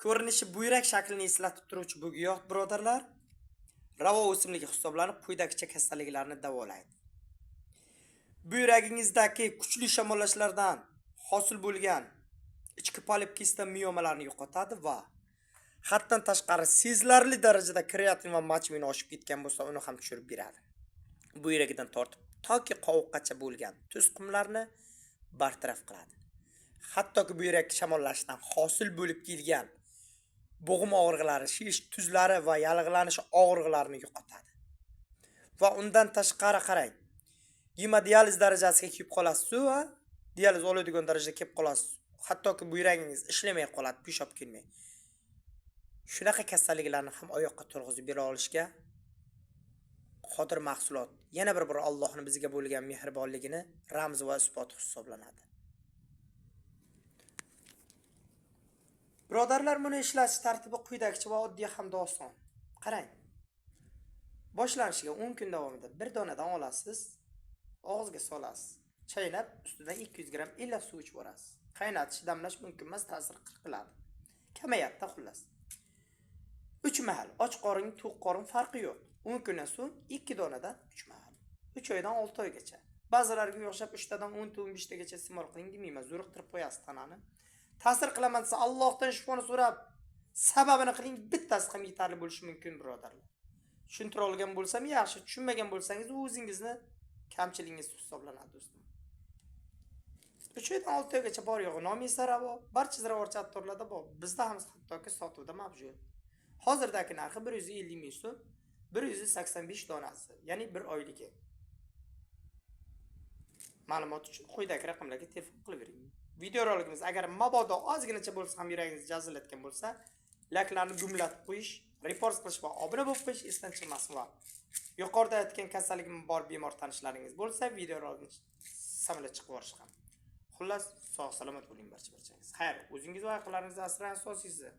Ko'rinishi buyrak shaklini eslatib turuvchi bu giyoh, birodarlar, ravo o'simligi hisoblanib, quyidagicha kasalliklarni davolaydi. Buyragingizdagi kuchli shamollashlardan hosil bo'lgan ichki polip kista miomalarni yo'qotadi va haddan tashqari sezilarli darajada kreatin va mochvina oshib ketgan bo'lsa, uni ham tushirib beradi. Buyragidan tortib toki qovoqqacha bo'lgan tuz qumlarni bartaraf qiladi. Hattoki buyrak shamollashdan hosil bo'lib kelgan bo'g'im og'riqlari, shish tuzlari va yallig'lanish og'riqlarini yo'qotadi. Va undan tashqari qarang, gemodializ darajasiga kelib qolasiz va dializ oladigan darajaga kelib qolasiz. Hattoki buyragingiz ishlamay qoladi, peshob kelmay. Shunaqa kasalliklarni ham oyoqqa turg'izib bera olishga qodir mahsulot. Yana bir bor Allohning bizga bo'lgan mehribonligini ramzi va isboti hisoblanadi. Birodarlar, buni ishlatish tartibi quyidagicha va oddiy hamda oson. Qarang. Boshlanishiga 10 kun davomida bir donadan olasiz, og'izga solasiz. Chaynab, ustidan 200 gramm iliq suv ichib yuborasiz. Qaynatish, damlash mumkin emas, ta'sir qiladi. Kamayadi xullas. 3 mahal och qorin, to'q qorin farqi yo'q. 10 kundan so'ng 2 donadan 3 mahal. 3 oydan 6 oygacha. Ba'zilarga o'xshab 3 tadan 10 ta 15 tagacha iste'mol qiling demayman, zo'riqtirib qo'yasiz tanani. Ta'sir qilaman desa Allohdan shifoni so'rab, sababini qiling, bittasi ham yetarli bo'lishi mumkin, birodarlar. Tushuntira olgan bo'lsam yaxshi, tushunmagan bo'lsangiz o'zingizni kamchiligingiz hisoblanadi, do'stim. 3 oydan 6 oygacha bor yo'g'i nomi esa ravo, barcha ziravorchi attorlarda bor. Bizda ham hattoki sotuvda mavjud. Hozirdagi narxi 150 ming so'm, 185 donasi, ya'ni 1 oyligi. Ma'lumot uchun quyidagi raqamlarga telefon qilavering. Videorolikimiz agar mabodo ozginacha bo'lsa ham yuragingizni jazillatgan bo'lsa, layklarni gumlatib qo'yish, repost qilish va obuna bo'lib qo'yish esdan chiqmasin va yuqorida aytgan kasalligim bor bemor tanishlaringiz bo'lsa, videorolikni samala chiqib yuborish ham. Xullas, sog' salomat bo'ling barcha barchangiz. Xayr, o'zingiz va yaqinlaringizni asrang, asosiysi.